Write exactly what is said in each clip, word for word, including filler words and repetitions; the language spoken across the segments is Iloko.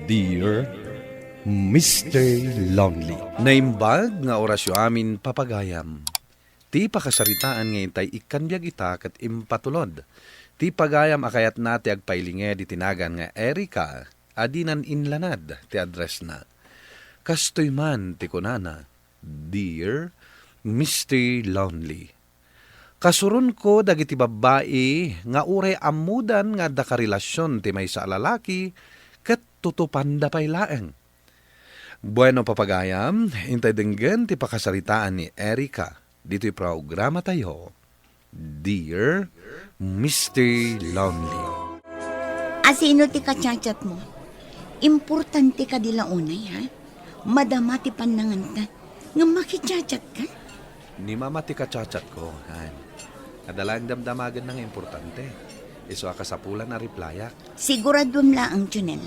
Dear Mister Lonely. Naimbag nga orasyo amin, papagayam. Ti pakasaritaan nga intay ikkan biag ita ket impatulod. Ti pagayam a kayatna ti agpailinged iti nagan nga Erica a dinan inlanad ti addressna. Kastoy man ti kunana, "Dear Mister Lonely, kasuronko dagiti babbai nga uray ammodan nga adda karelasion ti maysa a lalaki ket tutupanda pay laeng." Bueno, papagayam, intay denggen ti pakasaritaan ni Erica ditoy programatayo, Dear Mister Lonely. Asino ti kachat-chat mo? Importante kadi la unay, ha? Madama ti pannanganta. Ngem makichat-chat ka? Ni Mama ti kachat-chat ko, han. Adda laeng damdamagenna nga importante. Isu a kasapulan a replyak. Siguraduem laeng, Junel.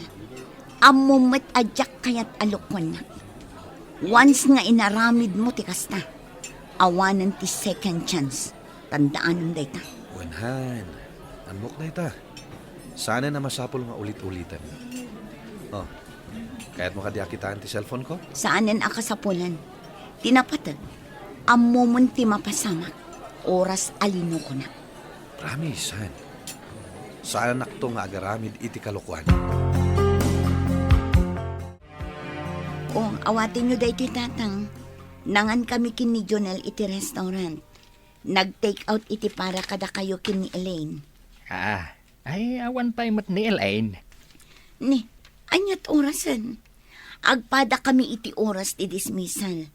Ammom met a diak kayat a lokoennak. Once nga inaramid mo ti kasta, awanen ti second chance. Tandaanem dayta. Wen, han. Ammok dayta. Saanen a masapul nga ulit-uliten. Oh, kayatmo kadi a kitaen ti cellphone ko? Saanen a kasapulan. Ti napateg, ammomon ti mapasamak, oras a linukonak. Promise, han. Saanakto nga agaramid iti kalokoan. O, awatenyo daytoy, Tatang. Nangan kami ken ni Jonel iti restaurant. Nag-take out iti para kadakayo ken ni Elaine. Ah, ay, awan pay met ni Elaine. Ni, aniat orasen? Agpada kami iti oras ti dismissal.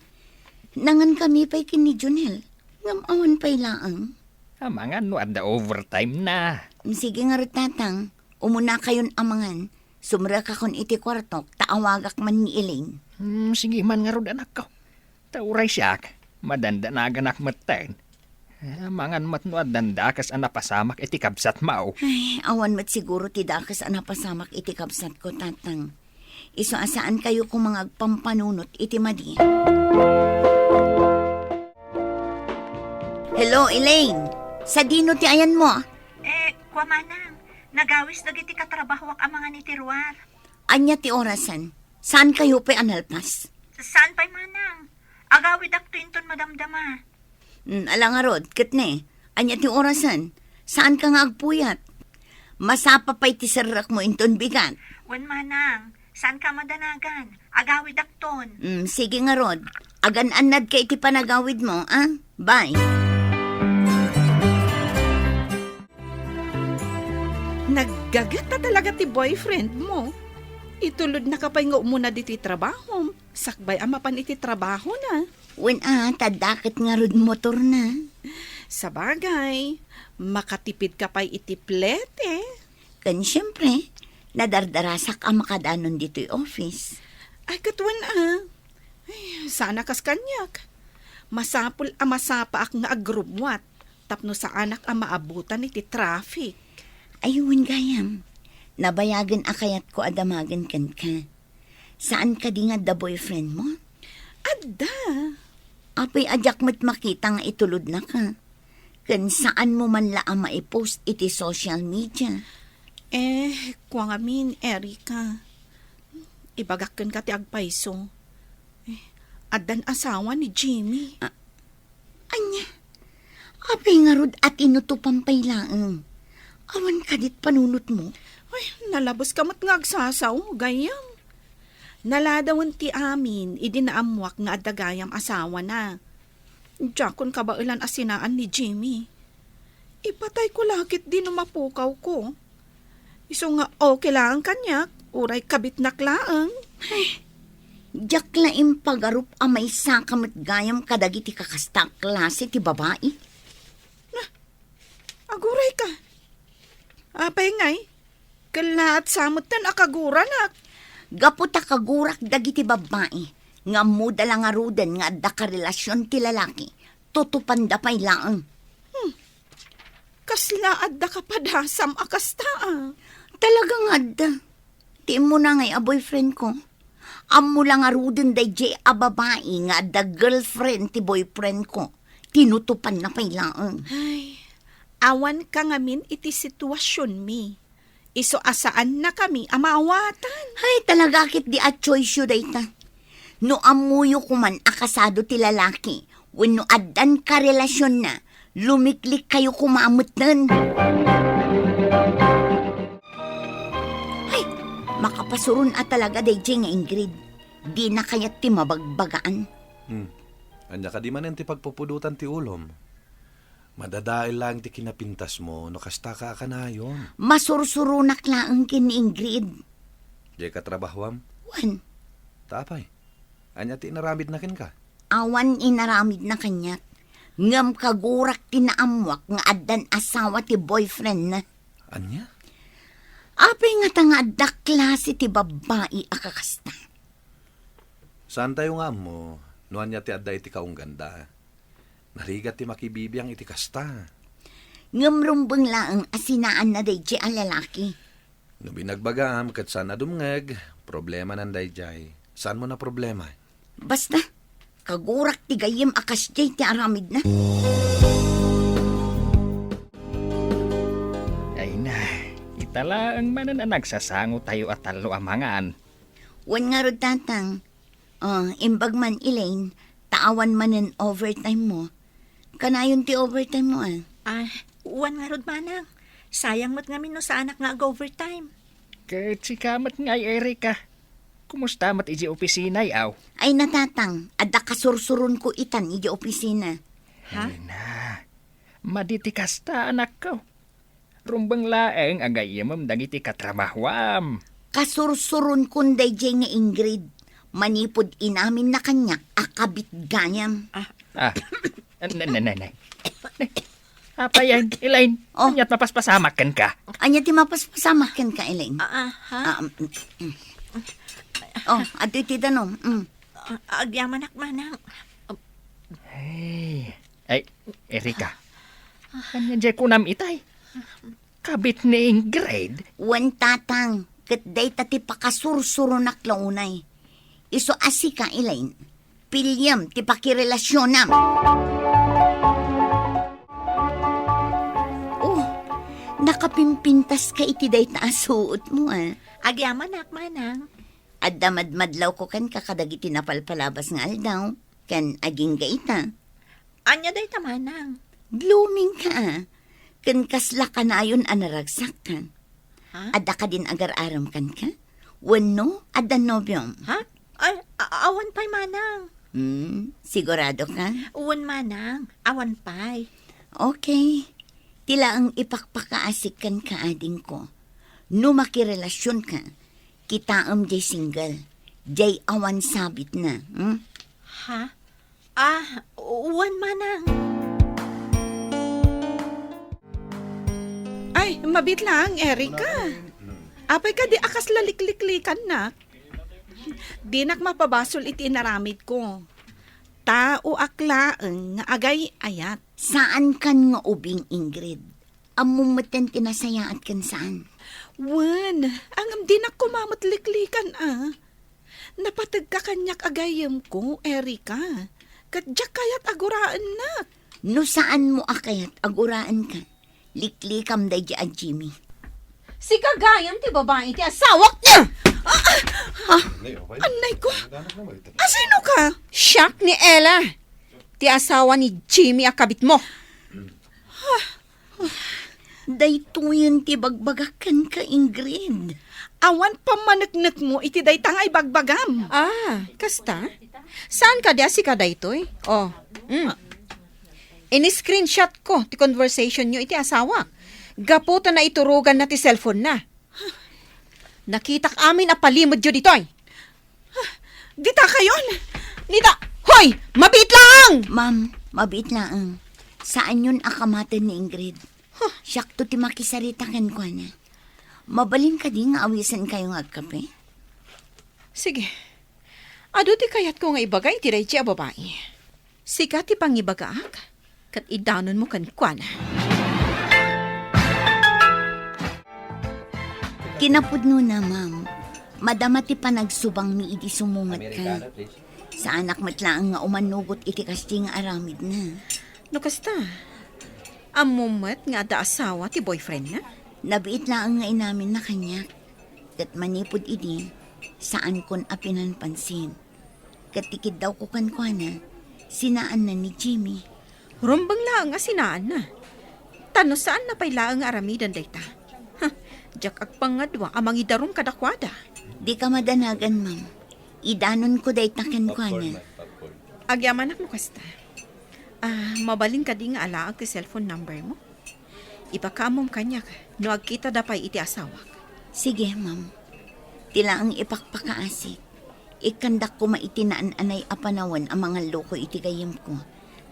Nangan kami pay ken ni Jonel. Ngem awan pay laeng. Amangan no adda overtime na. Sige ngarud, Tatang. Umunakayon amangan. Sumrekakon iti kuartok, ta awagak man ni Elaine. Hmm, sige man ngarud, anakko. Ta uray siak, madandanaganak metten. Amangan met no addan dakes a napasamak iti kabsatmo. Ay, awan met siguro ti dakes a napasamak iti kabsatko, Tatang. Isu a saankayo koma nga agpampanunot iti madi. Hello, Elaine. Sadino ti ayanmo? Eh, kua, Manang, nagawis dagiti katrabahoak amangan iti ruar. Ania ti orasen? Saankayo pay a nalpas? Saan pay, Manang. Agawidakto inton madamdama. Hmm, ala ngarud, ket ne, ania ti orasen? Saanka nga agpuyat? Masapa pay ti serrekmo inton bigat. Wen, Manang, saanka madanagan. Agawidakton. Hmm, sige ngarud. Agan-annadka iti panagawidmo, a? Bye. Naggagetta talaga ti boyfriend mo. Itulodnaka pay nga umuna ditoy trabahom, sakbay a mapan iti trabahona. Wen a, ta adda ket ngarud motorna. Sabagay, makatipidka pay iti plete. Ken siempre, nadardarasak a makadanon ditoy office. Ay, ket wen a. Ay, saan a kas kaniak. Masapul a masapaak nga agrummuat tapno saanak a maabutan iti traffic. Ay, wen gayam. Nabayagen a kayatko a damagen kenka. Saan kadi nga adda boyfriend mo? Adda. Apay a diak met makita nga itulodnaka? Ken saanmo man la a maipost iti social media? Eh, kua ngamin, Erica. Ibagak kenka ti agpayso. Eh, addan asawa ni Jimmy. A-, ania? Apay ngarud a tinutopan pay laeng? Awan kadit panunotmo? Ay, nalabeska met nga agsasao, gayam. Naladawen ti amin idi naammuak nga adda gayam asawana. Diakon kabaelan a sinaan ni Jimmy. Ipatayko la ketdi no mapukawko. Isu nga okay laeng kaniak, uray kabitnak laeng. Ay, diak la impagarup a maisaka met gayam kadagiti kakasta a klase ti babai. Na, agurayka. Apay ngay, kellaat sa metten a kaguranak. Gapu ta kagurak dagiti babbai nga ammoda la ngaruden nga adda karelasion ti lalaki, tutupanda pay laeng. Hmm. Kasla adda kapadasam a kasta a? Talaga nga adda. Ti immuna ngay a boyfriend ko. Ammo la ngaruden daydiay a babai nga adda girlfriend ti boyfriend ko. Tinutopanna pay laeng. Ay, awanka ngamin iti situasionmi. Isu a saannakami a maawatan. Ay, talaga ket di a choiceyo dayta. No ammoyo koman a kasado ti lalaki wenno addan karelasionna, lumiklikkayo koma metten. Ay, makapasuron a talaga daydiay nga Ingrid. Dina kayat ti mabagbagaan. Hmm. Ania kadi manen ti pagpupudotan ti ulom? Madadael laeng ti kinapintasmo no kastaka a kanayon. Masursuronak laeng ken ni Ingrid. Diay katrabahoam? Wen. Ta apay? Ania ti inaramidna kenka? Awan inaramidna kaniak. Ngem kagurak ti naammoak nga addan asawa ti boyfriendna. Ania? Apay ngata nga adda klase ti babbai a kakasta? Saantayo nga ammo no ania ti adda iti kaungganda. Narigat ti makibibiang iti kasta. Ngem rumbeng laeng a sinaanna daydiay a lalaki. No binagbagaam ket saan a dumngeg, problemanan daydiay. Saanmo a problema? Basta, kagurak ti gayyem a kasdiay ti aramidna. Ay na, ita laeng manen a nagsasangotayo a tallo a mangan. Wen ngarud, Tatang. Ah, imbag man, Elaine, ta awan manen overtime mo. Kanayon ti overtime mo, ah. Ah, wen ngarud, Manang. Sayang met ngamin no saanak nga ag-overtime. Ket sika met ngay, Erica. Kumusta met idiay opisina, aw? Ay, na, Tatang, adda kasursuronko itan idiay opisina. Ha? Ay na. Madi ti kasta, anakko. Rumbeng laeng a gayyemem dagiti katrabahoam. Kasursuronkon daydiay nga Ingrid. Manipud inaminna kaniak a kabit gayam. Ah. Ah. Ne, ne, ne, ne. Apay, Elaine? Oh. Ania't mapaspasamak kenka? Ania ti mapaspasamak kenka, Elaine? Ah, ah, ha? Ah, mm, mm, mm. Oh, adtoy ti danom. Mm. Ah, agyamanak, Manang. Ay, ay, Erica. Ania diay kunam itay? Kabit ni Ingrid? Wen, Tatang, ket dayta ti pakasursuronak la unay. Isu a sika, Elaine, piliem ti pakirelasionam. Oh, nakapimpintaska iti dayta a suotmo, ah. Agyamanak, Manang. Adda madmadlawko kenka kadagiti napalpalabas nga aldaw, ken agingga ita. Ania dayta, Manang? Blooming ka, ah. Ken kasla kanayon a naragsak ka. Ha? Adda kadin agar-arem kenka? Wenno adda nobiom? Ha? Ay, a-, awan pay, Manang. Hmm, sigurado ka? Wen, Manang, awan pay. Okay. Ti laeng ipakpakaasik kenka, adingko. No makirelasionka, kitaem diay single, diay awan sabitna, hmm? Ha? Ah, wen, Manang. Ay, mabiit laeng, Erica. Apay kadi a kasla likliklikannak? Dinak mapabasol iti inaramidko. Taoak laeng nga agay-ayat. Saankan nga ubing, Ingrid. Ammom metten ti nasayaat ken saan. Wen, ngem dinak koma met liklikan, a. Napategka kaniak a gayyemko, Erica. Ket diak kayat a guraennak. No saanmo a kayat a guraenka, liklikam daydiay a Jimmy. Sika gayam ti babai ti asawak na! Ah, ah, ah, annayko. Asino ka? Siak ni Ella, ti asawa ni Jimmy a kabitmo. Daytoyen ti ibagbagak kenka, Ingrid. Awan pammaneknekmo iti dayta nga ibagbagam. Ah, kasta? Saan kadi a sika daytoy? Oh, mm. In-screenshot ko ti conversation yo iti asawak. Gapu ta naituroganna ti cellphone na. Nakitak amin a palimedyo ditoy. Dita kayon! Dita! Hoy! Mabiit laeng! Ma'am, mabiit laeng. Saanyon a kamaten ni Ingrid. Huh. Siakto ti makisarita kenkuana. Mabalin kadi nga awisenkayo nga agkape? Sige. Adu ti kayatko nga ibaga iti daydi a babai. Sika ti pangibagaak, ket idanonmo kenkuana. Kinapudnona, ma'am, madama ti panagsubangmi idi sumungedka. Saanak met laeng nga umanugot iti kasdi nga aramidna. No kasta, ammom met nga adda asawa ti boyfriendna? Nabiit laeng nga inaminna kaniak, ket manipud idi, saankon a pinanpansin. Ket ti kiddawko kenkuana, sinaanna ni Jimmy. Rumbeng laeng a sinaanna. Ta no saanna pay laeng nga aramiden dayta. Ha, diak agpangadua a mangidarum kadakuada. Dika madanagan, ma'am. Idanonko dayta kenkuana. Agyamanak no kasta. Ah, mabalin kadi nga alaek ti cellphone number mo? Ipakaammom kaniak no agkitada pay iti asawak. Sige, ma'am. Ti laeng ipakpakaasik. Ikkandak koma iti naan-anay a panawen a mangalluko iti gayyemko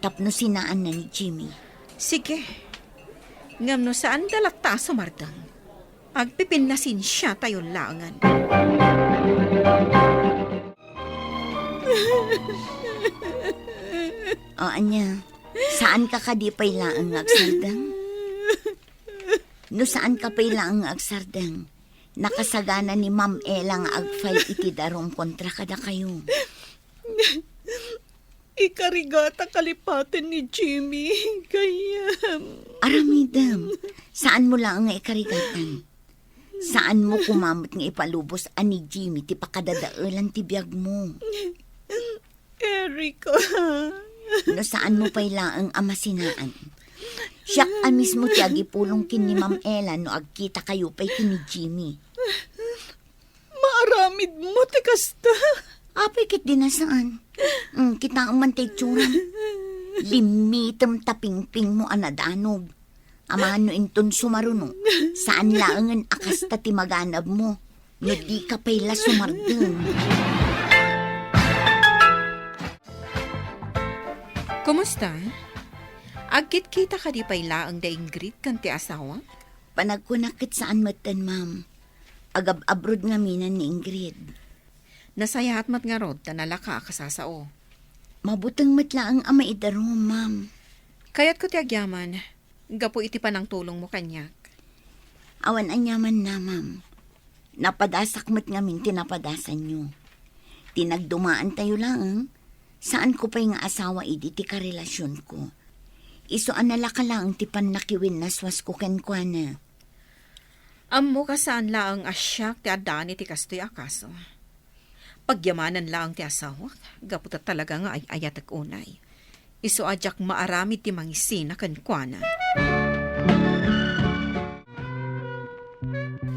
tapno sinaanna ni Jimmy. Sige. Ngem no saanda latta a sumardeng, agpipinnasensiatayo laengen. O, ania? Saanka kadi pay laeng nga agsardeng? No saanka pay laeng nga agsardeng, nakasagana ni Ma'am Ella nga ag-file iti darum kontra kadakayo. Ikarigata kalipaten ni Jimmy, gayyem. Aramidem, saanmo laeng nga ikarigatan. Saanmo koma met nga ipalubos a ni Jimmy ti pakadadaelan ti biagmo. Erica. No saanmo pay laeng a masinaan. Siak a mismo ti agipulong ken ni Ma'am Ella no agkitakayo pay ken ni Jimmy. Maaramidmo ti kasta. Apay ket di na saan. Mm, kitaem man ti itsuram. Limmitem ta pingpingmo a nadanog. Amangan no inton sumaruno, saan laengen a kasta ti maganabmo no dika pay la sumardeng. Kumusta? Agkitkita kadi pay laeng da Ingrid ken ti asawa? Panagkunak ket saan metten, ma'am. Agab-abroad ngaminen ni Ingrid. Nasayaat met ngarud ta nalaka a kasasao. Mabuteng met laeng a maidarum, ma'am. Kayatko ti agyaman, gapu iti panangtulongmo kaniak. Awan aniamanna, ma'am. Napadasak met ngamin ti napadasanyo. Ti nagdumaantayo laeng, saanko pay nga asawa idi ti karelasionko. Isu a nalaka laeng ti pannakiwinnaswasko kenkuana. Ammok a saan laeng a siak ti addaan iti kastoy a kaso. Pagyamanen laeng ti asawak, gapu ta talaga nga ay-ayatek unay. Isu a diak maaramid ti mangisina kenkuana.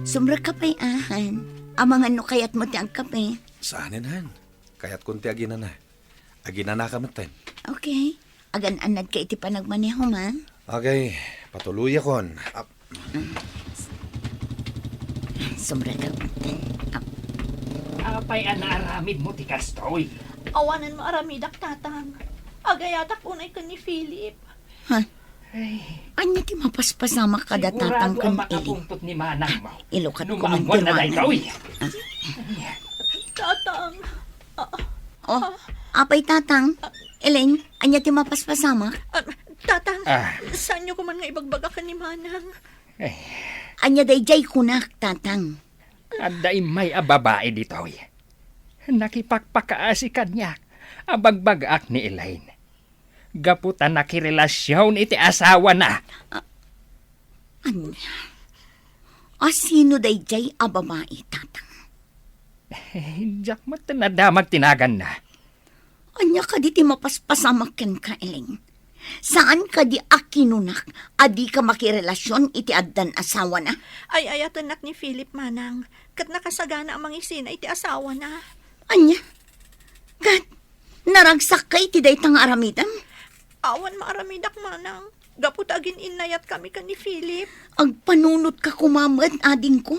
Sumrekka pay, a, han. Amangan no kayatmo ti agkape. Saanen, han. Kayatkon ti aginana. Aginanaka metten. Okay. Agan-annadka iti panagmanehom, a? Okay, patuloyakon. Ap- Sumrekka metten. Ap- Apay a naaramidmo ti kastoy? Awanen maaramidak, Tatang. Agayatak unay ken ni Philip. Ha? Ay. Ania ti mapaspasamak kada Tatang ken Eleng? Sigurado a makapungtot ni Manangmo. Ilukat ko man ti ruangan. Tatang. Ah. Oh, apay, Tatang? Eleng, ania ti mapaspasamak? Ah, Tatang, saanyo koma nga ibagbaga ken ni Manang? Ay. Ania daydiay kunak, Tatang? Adda immay a babai ditoy. Nakipakpakaasi kaniak a bagbagaak ni Elaine. Gapu ta nakirelasion iti asawana. Ah, ania? A, sino daydiay a babai, Tatang? Diak met nadamag ti naganna. Ania kadi ti mapaspasamak kenka, Eleng? Saan kadi a kinunak a dika makirelasion iti addan asawana? Ay-ayatennak ni Philip, Manang, ket nakasagana a mangisina iti asawana. Ania? Ket naragsakka iti dayta nga aramidem? Awan maaramidak, Manang. Gapu ta agin-innayatkami ken ni Philip. Agpanunotka koma met, adingko.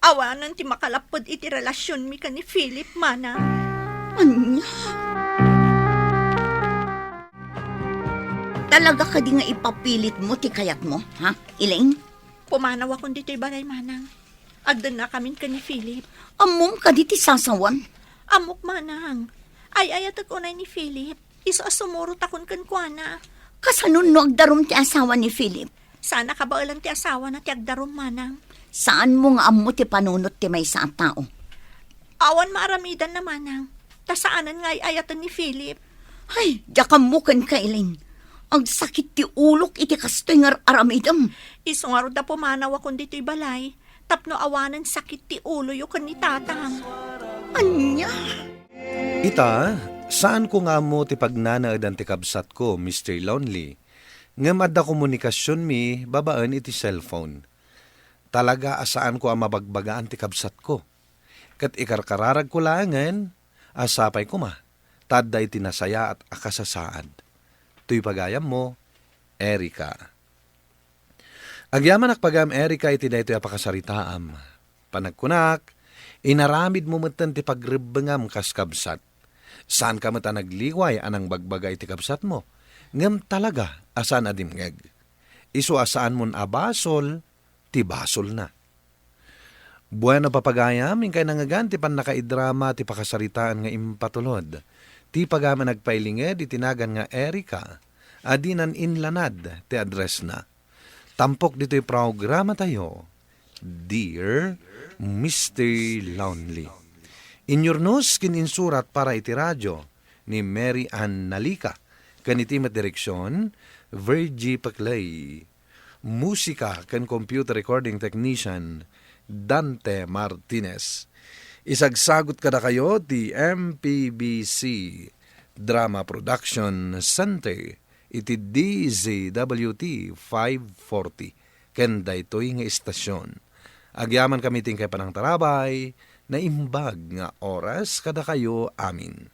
Awanen ti makalapped iti relasionmi ken ni Philip, Manang. Ania? Talaga kadi nga ipapilitmo ti kayatmo, ha, Elaine? Pumanawakon ditoy balay, Manang. Agdennakamin ken ni Philip. Ammom kadi ti sasawen? Ammok, Manang. Ay-ayatek unay ni Philip. Isu a sumurotakon kenkuana. Kasano no agdarum ti asawa ni Philip? Saan a kabaelan ti asawana ti agdarum, Manang. Saanmo nga ammo ti panunot ti maysa a tao? Awan maaramidanna, Manang. Ta saanen nga ay-ayaten ni Philip. Ay, diak ammo kenka, Elaine. Agsakit ti ulok iti kastoy nga ar-aramidem. Isu ngarud a pumanawakon ditoy balay, tapno awanen sakit ti uloyo ken ni tatang. Ania? Ita, saanko nga ammo ti pagnanaedan ti kabsatko, Mister Lonely. Ngem adda komunikasionmi babaen iti cellphone. Talaga a saanko a mabagbagaan ti kabsatko. Ket ikarkararagko laengen a sapay koma ta adda iti nasayaat a kasasaad. Toy pagayammo, Erica. Agyamanak pagayam, Erica, iti daytoy a pakasaritaam. Panagkunak, inaramidmo metten ti pagrebbengam kas kabsat. Saanka met a nagliway a nangbagbaga iti kabsatmo, ngem talaga a saan a dimngeg. Isu a saanmon a basol ti basolna. Bueno, papagayam, inkay nangngegan ti pannakaidrama ti pakasaritaan nga impatulod. Ti pagayam a nagpailinged iti nagan nga Erica, a dinan inlanad ti addressna. Tampok ditoy programatayo, Dear Mister Lonely. Inyurnos ken insurat para iti radio ni Mary Ann Nalica, ken iti met direksion, Virgie Paclay. Musika ken computer recording technician, Dante Martinez. Isagsagut kadakayo ti M P B C Drama Production Center iti D Z W T five forty ken daytoy nga istasion. Agyamankami ti inkay panangtarabay, naimbag nga oras kadakayo amin.